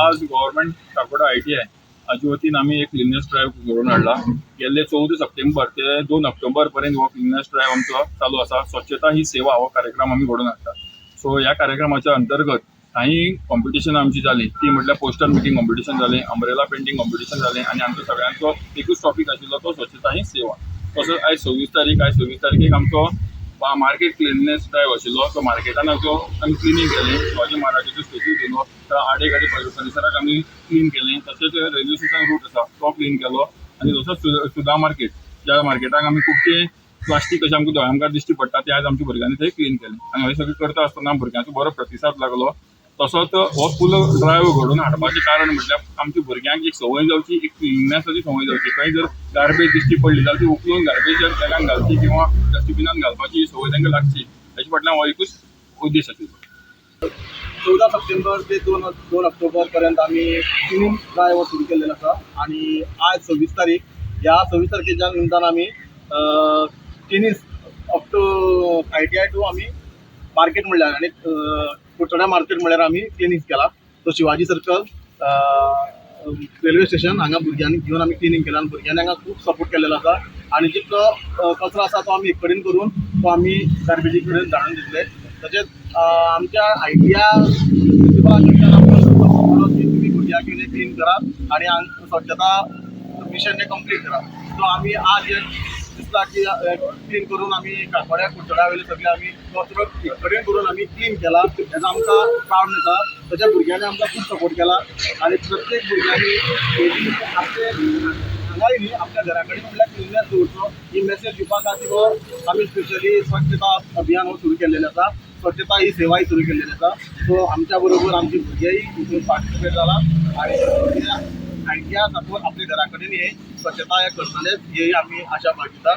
आज government Kakoda ITI हाचे वतीन आमी एक क्लिननेस ड्रायव्ह घडोवन हाडला. गेल्ले 14 सप्टेंबर ते 2 ऑक्टोबर पर्यंत हो क्लिननेस ड्रायव्ह आमचो चालू आसा. स्वच्छता ही सेवा हो कार्यक्रम आमी घडोवन हाडटा. सो ह्या कार्यक्रमाच्या अंतर्गत काही कॉम्पिटिशन आमची जाली, ती म्हटल्यार पोस्टर मेकिंग कॉम्पिटिशन जालें, अंब्रेला पेंटिंग कॉम्पिटिशन जालें आनी आमचो सगळ्यांचो एकूच टॉपीक आशिल्लो, तो स्वच्छता ही सेवा. तसोच आयज 26 तारीख. आयज 26 तारखेक आमचो मार्केट क्लिननेस ड्रायव्ह आशिल्लो. तो मार्केटान आमचो आमी क्लिनींग केलें. शिवाजी महाराजाचो स्टेच्यू केलो, तर आडे परिसराक आमी क्लीन केलें. तशेंच रेल्वे स्टेशन रूट आसा, तो क्लीन केलो आनी तसोच सुदा मार्केट, ज्या मार्केटाक आमी खुबशे प्लास्टीक अशें आमकां दोळ्या मुखार दिश्टी पडटा, ते आयज आमच्या भुरग्यांनी थंय क्लीन केलें. आनी हें सगळें करता आसतना भुरग्यांचो बरो प्रतिसाद लागलो. तसोच हो फूल ड्रायव्ह घडोवन हाडपाचें कारण म्हटल्यार आमच्या भुरग्यांक एक संवय जावची, एक क्लिननेसाची संवय जावची. खंय जर गार्बेज दिश्टी पडली जाल्यार ती उखलून गार्बेज बॅगान घालची किंवा डस्टबिनान घालपाची ही संवय तांकां लागची, हेच्या फाटल्यान हो एकूच उद्देश आशिल्लो. 14 सप्टेंबर ते 2 ऑक्टोबर पर्यंत आमी क्लीन ड्रायव्ह सुरू केल्लेलो आसा आनी आज 26 तारीख. ह्या 26 तारखेच्या निमतान आमी cleanings up to ITI to आमी मार्केट म्हणल्यार आनी कुडचड्या मार्केट म्हणल्यार आमी क्लिनींग केला. तो शिवाजी सर्कल, रेल्वे स्टेशन हांगा भुरग्यांनी घेवन आमी क्लिनींग केला आनी भुरग्यांनी हांगा खूब सपोर्ट केलेलो आसा आनी जितलो कचरो आसा तो आमी एक कडेन करून तो आमी गार्बेजी कडेन धाडून दितले. तशेंच आमच्या आयटीआय प्रिंसिपला कडच्यान आमकां सपोर्ट की तुमी भुरग्यांक घेवन क्लीन करात आनी स्वच्छता मिशन हें कंप्लीट करात. सो आमी आज हें दिसता की क्लीन करून आमी काकोड्या, कुडचड्या वयले सगळे आमी कचरो एक कडेन करून आमी क्लीन केला, हेजो आमकां प्रावड जाता. तशें भुरग्यांनी आमकां खूब सपोर्ट केला आनी प्रत्येक भुरग्यांनी डेली आपले हांगाय न्ही, आपल्या घरा कडेन म्हटल्यार क्लिननेस दवरचो, ही मेसेज दिवपा खातीर हो आमी स्पेशली स्वच्छता अभियान हो सुरू केल्लेलें आसा. स्वच्छता ही सेवाय सुरू केल्लेली आसा. सो आमच्या बरोबर आमची भुरगेय हितून पार्टिसिपेट जाला आनी आयटीआय साकून आपल्या घरा कडेन हे स्वच्छता हे करतले, ही आमी आशा बाळगितात.